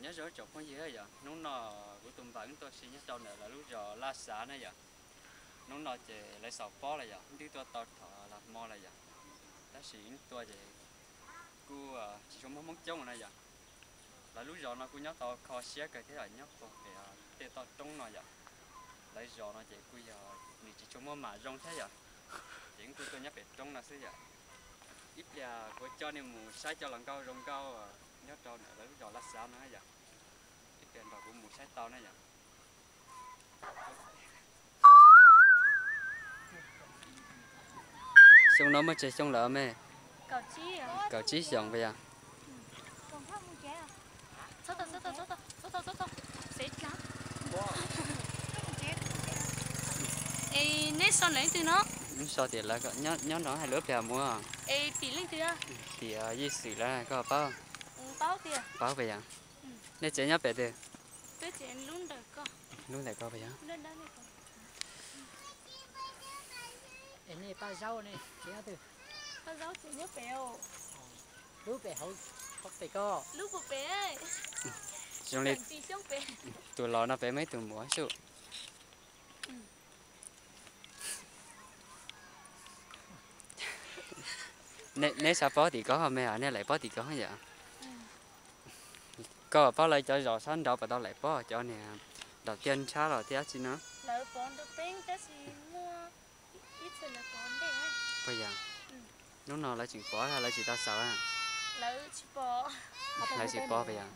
Nyob zoo tsoom phooj ywg yom, hnub no kuv tus npawg wb tuaj si nyob rau ntawm lawv lub zos Laj Xav na yom. Hnub no ces lawv xaus pob lawm yom, twb tuaj tau thaum los hmo lawm yom, tab sis wb tuaj ces kuj tsis tshua muaj Hmoob coob na yom. Lawv lub zos no kuj nyob tau kho siab kawg thiab yom, nyob puag pem tej toj roob no yom. Lawv zos no ces kuj yog nws tsis tshua muaj mam zoo thiab yom, ces wb kuj tuaj nyob pem roob no xwb yom. Ib pliag kuv coj nej mus saib cov hluas nkauj zoo nkauj nyob rau ntawm lawv lub zos Laj Xav no yom. Ib pliag nrog kuv mus saib tau na yom. Xyoo no muaj tsawg xyoo lawm me? Kaum tsib xyoos puas yog? Es neb so lawv leej twg no? Neb so tias lawv nyob no hais lub pliag mus. Es tim leej twg? Tim Yij Xwm lawv koj paub? Paub puas yog? Nej tsev nyob pem twg? Lub ntawm koj puas yog? Zoo li tus los no pem muaj ib tug muam sub. Neb sab pob tim ko me, nej laim pob tim ko yom. Koj paub lawv cov zos sab nraud puas tau laim pob, cov niag nraum tiaj ntshab los thiab tsi no? Puas yog? Hnub no lawv tseem pov, lawv tsis tau xaus? Lawv tsis pov puas yog?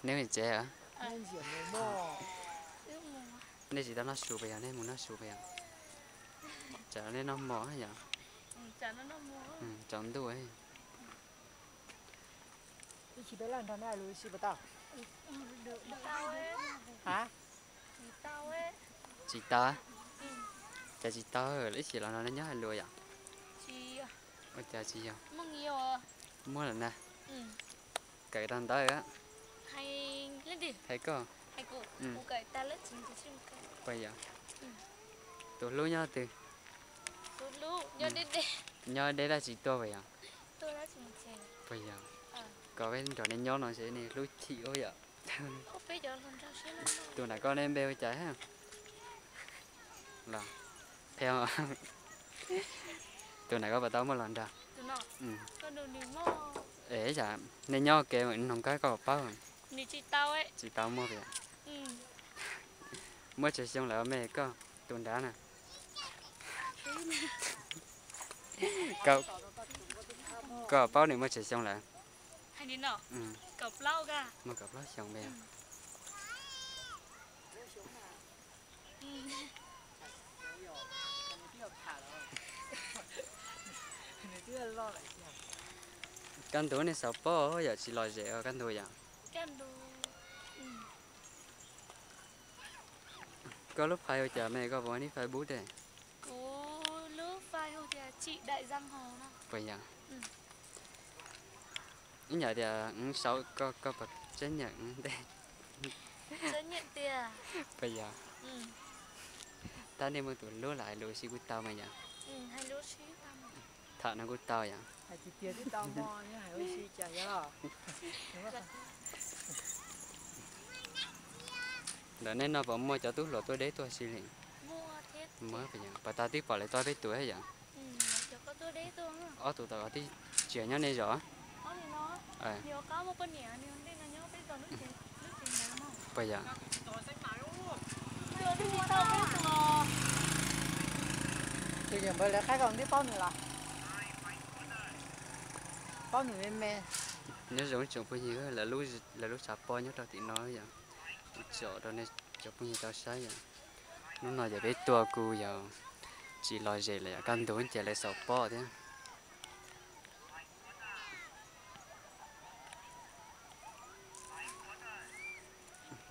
Neb mus tsev os? Nej tsis tau noj su puas yog? Nej mus noj su puas yog? Tsam nej noj mov yom. Tsaus ntuj. Tsis tau? Cas tsis tau, ib chim los nrog nej nyob hais lus yom? Ua cas tsis yog? Muaj lawm na. Kawm tau ntawv. Hais koj. Puas yog? Tus hlub nyob twg? Nyob deb dab tsi tuaj puas yog? Puas yog? Koj peb nrog nej nyob no ces nej hlub chim ua yom. Tus nram koj nej npe ua cas? Los, qhia, tus nram koj puas tau muaj hluas nraug? Es yam nej nyob kev nug koj koj paub. Tsis tau muaj puas yog? Muaj tsawg xyoo lawm me koj tus nrad na? Koj paub nws muaj tsawg xyoo lawm? Muaj kaum plaub xyoo me. Kaj ntug nej xaus pob yom, tsis lom zem os kaj ntug yom. Koj lub fais hu cas me, koj puas muaj nick Facebook? Puas yog? Ib yam tias sau koj, koj puas tseeb nyeem ntej? Puas yog? Tab nej muaj tus hlub los hais lus si kuj tau mas yom. Tham no kuj tau yom. Ntawm nej no puas muaj cov tub hluas tuaj deb tuaj si li? Puas tau twb pom lawv tau peb tus yom? Ob tug tom twb tsis nyob nej zos? Puas yog? Tus niam npawg lawv qab zos twb paub nws los? Paub nws me me. Nyob zoo tsoom phooj ywg, lawv lub tshav pob nyob rau tim no yom. Tsom rau nej cov phooj ywg tau saib yom. Hnub no ces peb tuaj kuj yog tsis lom zem lawm yom, kaj ntug ces lawv xaus pob thiab.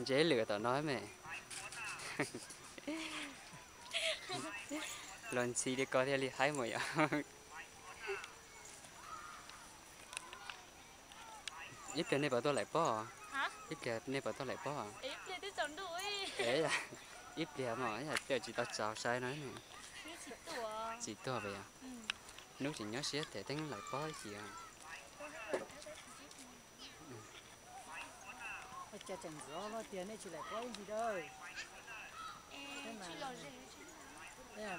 Ntse lwm tom no me. Los ntxhi li ko thiaj li haib mus yom. Ib pliag nej puas tuaj laim pob? Ib pliag nej puas tuaj laim pob? Ib pliag mas yog tej tsis tau tsaus sai no. Tsis tuaj puas yog? Hnub tsis nyob siab ces teeb laim pob ib chim. Ua cas tseem ntxov no tiag nej tsis laim pob ib ntsis dawb?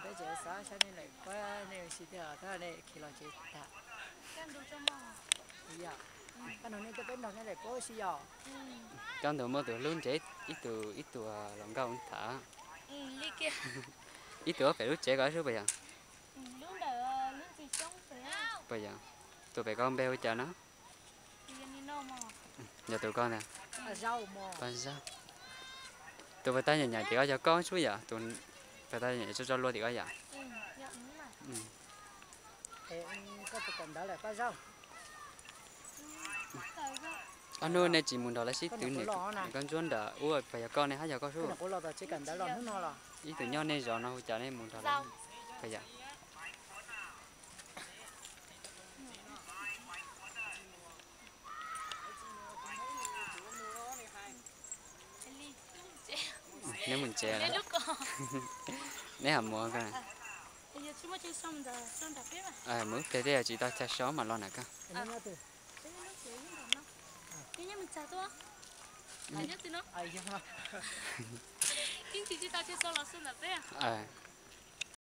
Peb tseem xav saib nej laim pob nej ua si tiag, tab nej khi los tsev tag. Yog, koj nrog nej, peb nrog nej laim pob ua si yog. Koj ntus muaj tus hlub ntsev ib tug, ib tug los nkauj tham. Ib tug ob pem lub tsev ko sub puas yog? Puas yog? Tus pem ko npe hu cas no? Yog tus ko ntag. Paj Zaub. Tus puas tau nyam nyam tim ko yog koj sub yom? Tus puas tau nyam nyam tso tso lua tim ko yom? Ob hnub nej tsis mus nrog lawv sib twv nws, koj ntsuab nram ub puas yog koj ne hab yog koj sub? Ib tug nyob nej zos no hu cas nej mus nrog lawv puas yog? Neb mus tsev lawm. Neb ho mus ko. Mus ib pliag tej tsis tau chaw so mam los nram ko.